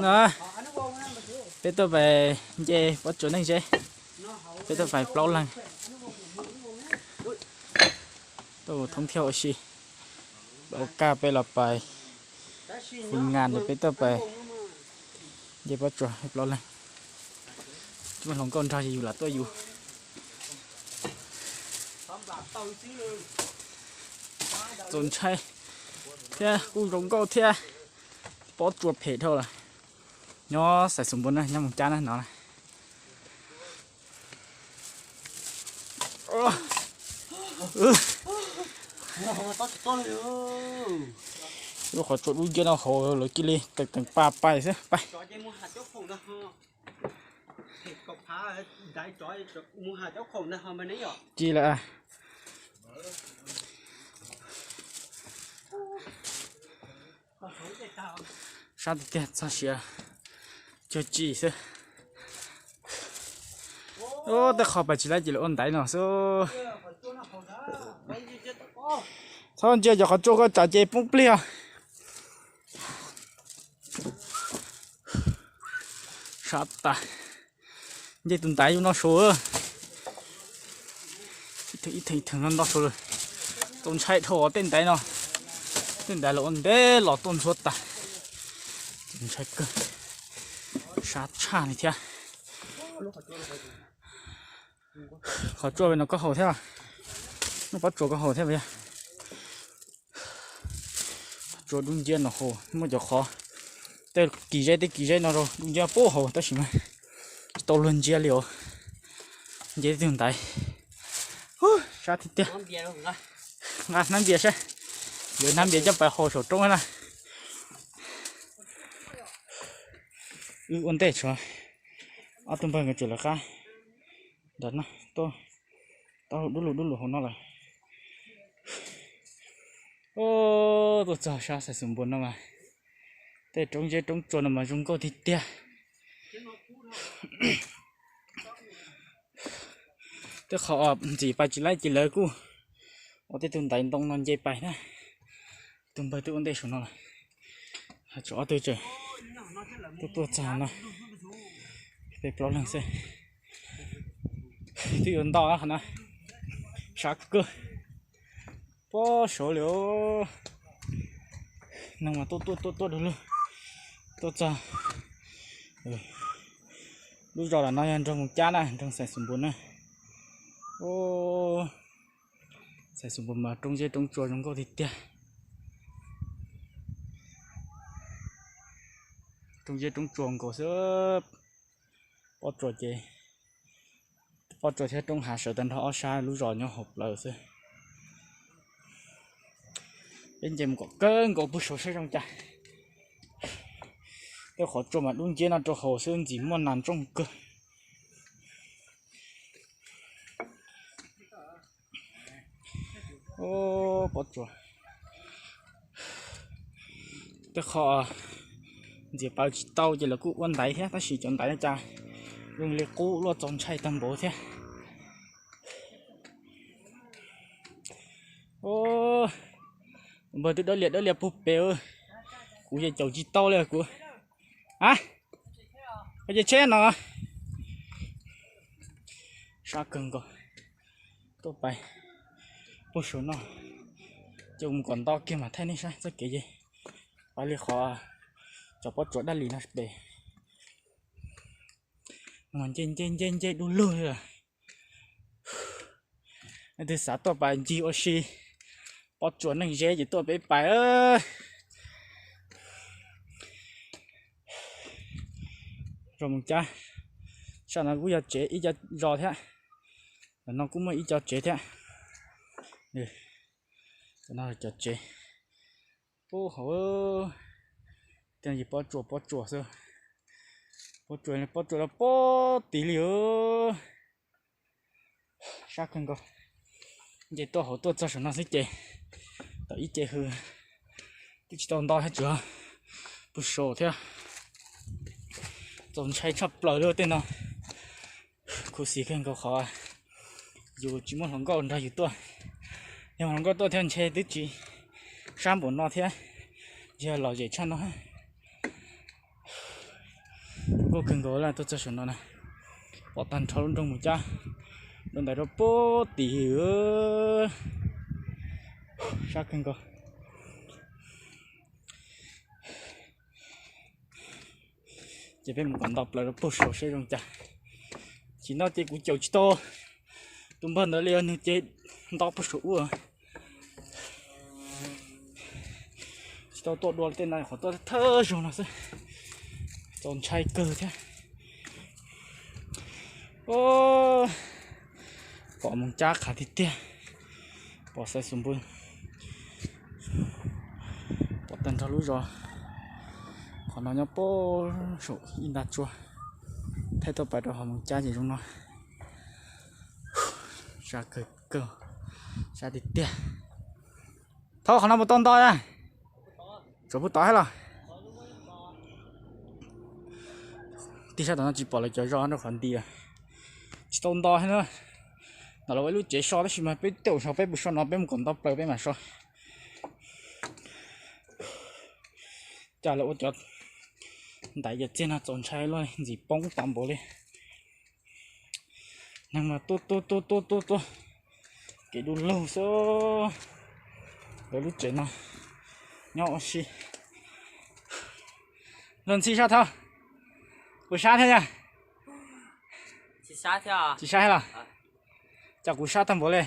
No, peb tuaj pais nce pob tsuas neej zeb, peb tuaj pais plaub leeg, tuaj thoob thiab ua si, ua kaj peb los pais, hu ngas peb tuaj pais nce pob tsuas plaub leeg. Tsis muaj hluas nkauj nrog ces yus lam tuaj yus. Txaus ntshai thiab kuj zoo nkauj thiab, pob tsuas phem dhau lawm. Nyob Xais Xus Npus na, nyob Moos Cab na no. Lub qhov tsua dub nciab no hauv lawv cia li teem teem pa pais xwb pais. Ci lawm. Sab tiag tiag txog siav cuag tsi xwb. Tej qho pais tsis laib ces lawv ua ntaiv no xwb. Txhob ntsia cov qhov tsua koj tsam ces poob plig os. Sab tas. Nce tus ntaiv yus no saud. Ib theem ib theem no nto saud lawm. Txaus ntshai dhau tej ntaiv no. Tej ntaiv los ua ntev los tuaj ntxhuav tas. Txaus ntshai kawg. Sab tshaj li thiab. Qhov tsua no koj haus thiab. Lub pob tsuas koj haus thiab yog. Tsua dub nciab no hauv muaj cov qhov, tej kis zeb tej kis zeb no rau dub nciab pub hauv tab sis mas tsis tau luag ntsia li os. Nce tug ntaiv. Sab tiag tiag. Nqa hnab npias saib, yuav hnab npias coj pais haus saum roob na. Wb ua ntej tso, ob tug npawg nkawd tseem lawv qab nram no, taub hau dub lug dub lug hauv no lawm. Tuaj txog sab Xais Xus Npus no mas tej roob zeb roob tsua no mas zoo nkauj tiag tiag. Tej qhov ntxim pais tsis laib ces lawv kuj ua tej tug ntaiv ntoo no nce pais na. Tus npawg twb ua ntej saum no lawm. Tshuav ob tug tseem tuaj tuaj txog no, peb plaub leeg xwb. Twb yuav ntau qhov no, sab kawg. Pob saud li. Neeg mas tuaj tuaj tuaj tuaj dua lug, tuaj txog. Lub zos lawm no yog nroog Moos Cab na, nroog Xais Xus Npus na. Xais Xus Npus mas roob zeb roob tsua zoo nkauj tiag tiag. Roob zeb roob tsua nkaus xwb. Pob tsuas ces, pob tsuas thiab roob hav sawv tag nrho ob sab, lub zos nyob hauv plawv xwb. Peb nce mus kom kawg nkaus pug saud saib zoo cas. Tej qhov tsua mas dub nciab no rau hauv xwb, ntxim muaj nas ntsooj kawg. Pob tsuas, tej qho ntxias paws tsis tau ces lawv kuj ua ntaiv thiab, tab sis cov ntaiv no cas zoo li qub luaj txaus ntshai tag npaum thiab. Npawg twb dawb lias dawb lias puag pem, kuv ces caum tsis tau li kuv. A, koj ces tsheb no. Sab kawg nkaus, tuaj pais puag saum no, ces mus kom nto kiag mas thaij nej saib txoj kev ces pais li qhov cov pob tsuas dab lis no pem. Mas nce nce nce nce du lug li lawm. Leej twg xav tuaj pais ncig ua si pob tsuas neej zeb ces tuaj peb pais. Zos Moos Cab, sab no kuj yog tsev ib co zos thiab. Ntawm no kuj muaj ib co tsev thiab. Ntawm no cov tsev. Pub hauv, tej no ces pob tsuas pob tsuas xwb. Pob tsuas, pob tsuas rau pob tid li. Sab kawg nkaus. Nce tuaj hauv tuaj txog saum no xwb ces tau ib ce hws, twb tsis tau nto thiab, tsuas pw saum thiab. Txaus ntshai tshaj plaws li tej no. Khuv xim kawg nkaus qhov yus tsis muaj hluas nkauj nrog yus tuaj. Yog hluas nkauj tuaj thiab ntshe twb tsis sab npaum no thiab, yog lom zem tshaj no. Zoo nkauj kawg nkaus li, tuaj txog saum no na, pom tag nrho lub nroog Moos Cab, nroo ntais rau pem tid, sab kawg nkaus. Ces peb mus kom nto plaws rau puag saum seb zoo cas. Tsis nto ces kuv caum tsis tau tus npawg ntawd li, nws ces nto puag saum ub. Tsis tau tuaj dua tej no, qhov tuaj thawj zaug no xwb, txaus ntshai kawg thiab. Pom Moos Cab qhav tiag tiag, pom xaiv xus npw, pom tag nrho lub zos. Qhov no nyob puag saum ib nta tsua, thaij tuaj pais rau hauv Moos Cab ces zoo no. Sab kawg kawg, sab tiag tiag. Thaub, qhov no puas tau nto na? Tsuas puag tod thiab los? Tig sab tom no tsis pom lawv cov zos rau qhov nti, tsis tau nto thiab na. Ntawm lawv ua ib lub tsev so tab sis mas peb tej zaum so peb puas so no, peb mus kom nto plaws peb mam so. Cas lawv ua cov ntais cov txiag no txaus ntshai luaj, ntxim poob tas npaum li. Neeg mas tuaj tuaj tuaj tuaj tuaj tuaj, kev du lug xwb. Lawv lub tsev no nyob ua si. Luag ntxhi sab Thab, kuv sab thiab yog? Tsis sab thiab los? Cas kuv sab tag npaum li.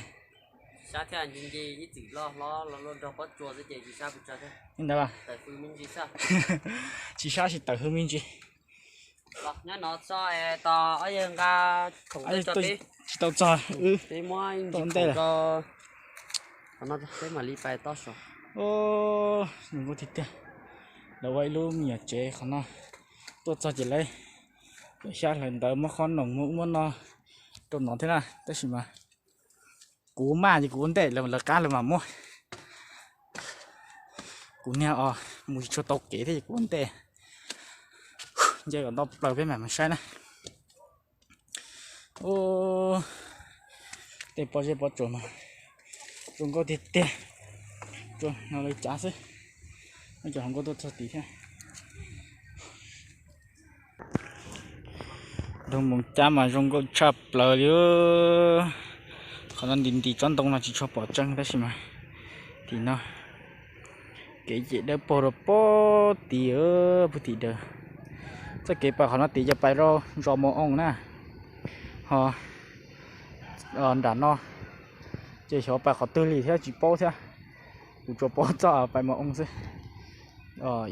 Li ntawd los? Tsis sab tsis tawm hwv me ntsis. Tsis tau txog wb, tau ntej lawm. Zoo nkauj tiag tiag. Lawv ua ib lub me nyuam tsev qhov no, tuaj txog ces lawv, lawv xyab hlawv ntawv muab qhob noom muab ub muab no rau no thiab na, tab sis mas kuv maj ces kuv ua ntej, lawv qab lawv mam muab. Kuv niag os mus tsis tshua tau kev thiab ces kuv ua ntej. Nce kom nto plaws peb mam mus saib na. Tej pob zeb pob tsuas mas zoo nkauj tiag tiag. Tsuas no lawv cav xwb, cov hluas nkauj tuaj txog tid thiab. Nroog Moos Cab mas zoo nkauj tshaj plaws li. Qhov no ntim ntim tsob ntoo no tsis tshua pom tseeb tab sis mas tim no kev ces dawb paug rau pem tid, puag tim daws. Txoj kev pais qhov no tid yog pais rau zos Mos Oos na, ho nram no ces xyov pais qhov twg li thiab tsis paub thiab. Kuv tsuas paub txoj pais Mos Oos xwb.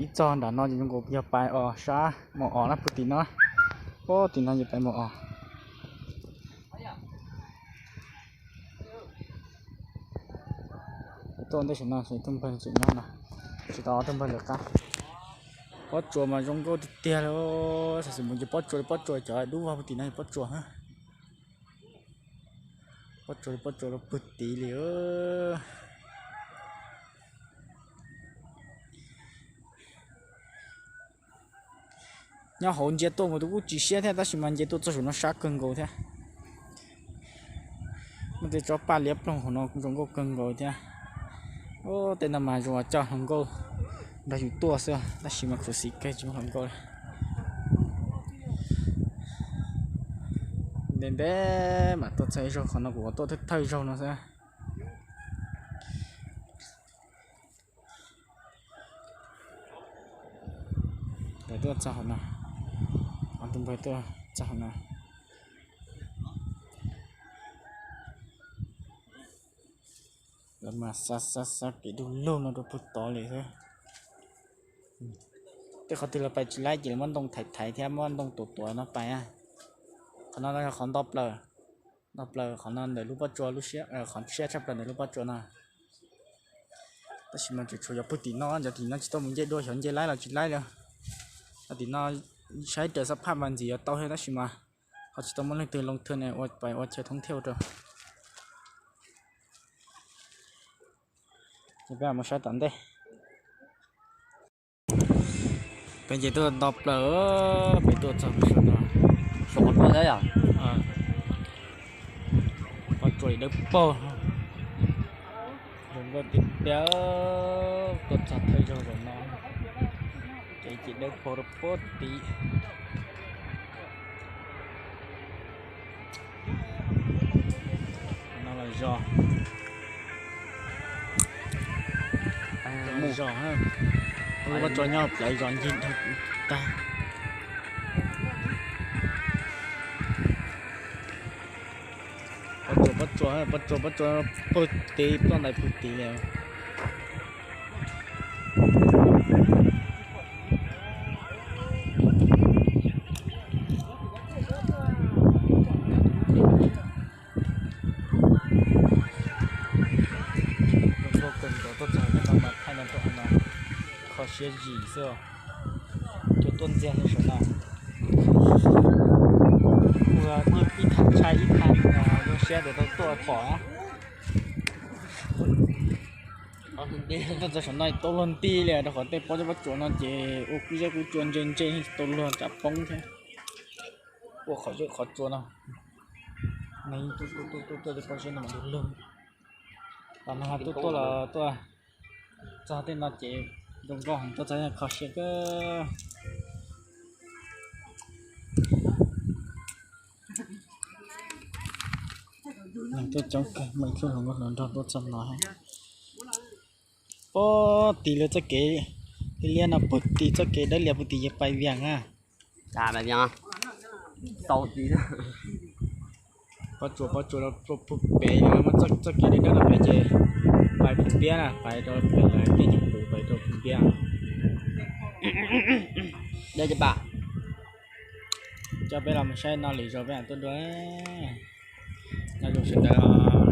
Ib txoj nram no ces zoo nkaus yog pais os sab Mos Os na, puag tim no, puag tim no ces pais Mos Os. Tuaj ntej saum no ces tus npawg tseem nyob no, tsis tau ob tug npawg lawv qab. Pob tsuas mas zoo nkauj tiag tiag li, xav xav mus ces pob tsuas li, pob tsuas cov dub vog puag tim no yog pob tsuas. Pob tsuas li, pob tsuas rau puag tid li. Nyob hauv ntsia tuaj mus kuj tsis siab thiab tab sis mas ntsia tuaj txog saum no sab kawg nkaus thiab. Muaj tej tsob paj liab ploog hauv no zoo nkauj kawg nkaus thiab. Tej no mas zoo coj hluas nkauj nrog yus tuaj xwb tab sis mas khuv xim kawg tsis muaj hluas nkauj. Ntev ntev mam tuaj txog ib zaug, qhov no kuv tuaj thawj thawj zaug no xwb. Lawv tuaj txog hauv no, ob tug npawg tuaj txog hauv no. Lawv mas xav xav xav kev du lug no rau puag tod li xwb. Tej qhov twg lawv pais tsis laib ces lawv muab ntoo thaiv thaiv thiab muab ntoo tuav tuav no pais. Qhov no yog qhov nto plaws, nto plaws qhov no ntawm lub pob tsuas, lub siab, qhov siab tshaj plaws ntawm lub pob tsuas no. Tab sis mas tseem tshuav cov puag tim no, cov tim no tsis tau mus nce dua, xyov nce laib los tsis laib li. Cov tim no saib raws xab phaj mas ntxim yuav tau thiab tab sis mas ho tsis tau muaj leej twg loo thwj ne ua pais ua chaw thoob thiaj rau. Ces peb mus saib tom ntej. Peb ces tuaj nto plaws, peb tuaj txog saum no, saum qhov no thiab yom. Pob tsuas dawb paug, zoo nkauj tiag tiag, tuaj txog thawj zaug saum no, kev ces dawb paug rau puag tid. Zos, mus zos, pob tsuas nyob plawv zos ncig dhau tag. Pob tsuas, pob tsuas, pob tsuas, pob tsuas pug tid, ploj ntais pug tid li. Zoo nkauj kawg nkaus, tuaj txog no mas thaij no rau no, kho siab zim xwb. Cua tuaj ntxiag li saum no, ua ib thaj tshaj ib thaj, zoo siab tias tau tuaj pom na. Tuaj txog saum no tau luag nti li rau qhov tej pob zeb pob tsuas no ces ua kub zeb kub tsua ntse ntse tau luag tsam poob thiab. Ua qhov zeb qhov tsua no, tuaj tuaj tuaj tuaj pob zeb no mas luag. Tam no tuaj tuaj los tuaj txog tej no ces zoo nkauj heev, tuaj txog kho siab kawg. Neeg tuaj coob kawg, muaj ib txhia hluas nkauj hluas nraug tuaj txog no. Pog tid lawv txoj kev liab liab no, pog tid txoj kev dawb lias, pog tid ces pais Vias na. Pob tsuas, pob tsuas pug pem, muaj txoj kev dawb dawb no pem ces pais Phu Npiab na, pais rau pem lawv tej nyuag qus pais rau Phu Npiab. Coj peb los mus saib no lwm zaus peb mam tuaj dua. Nyob zoo sawv daws.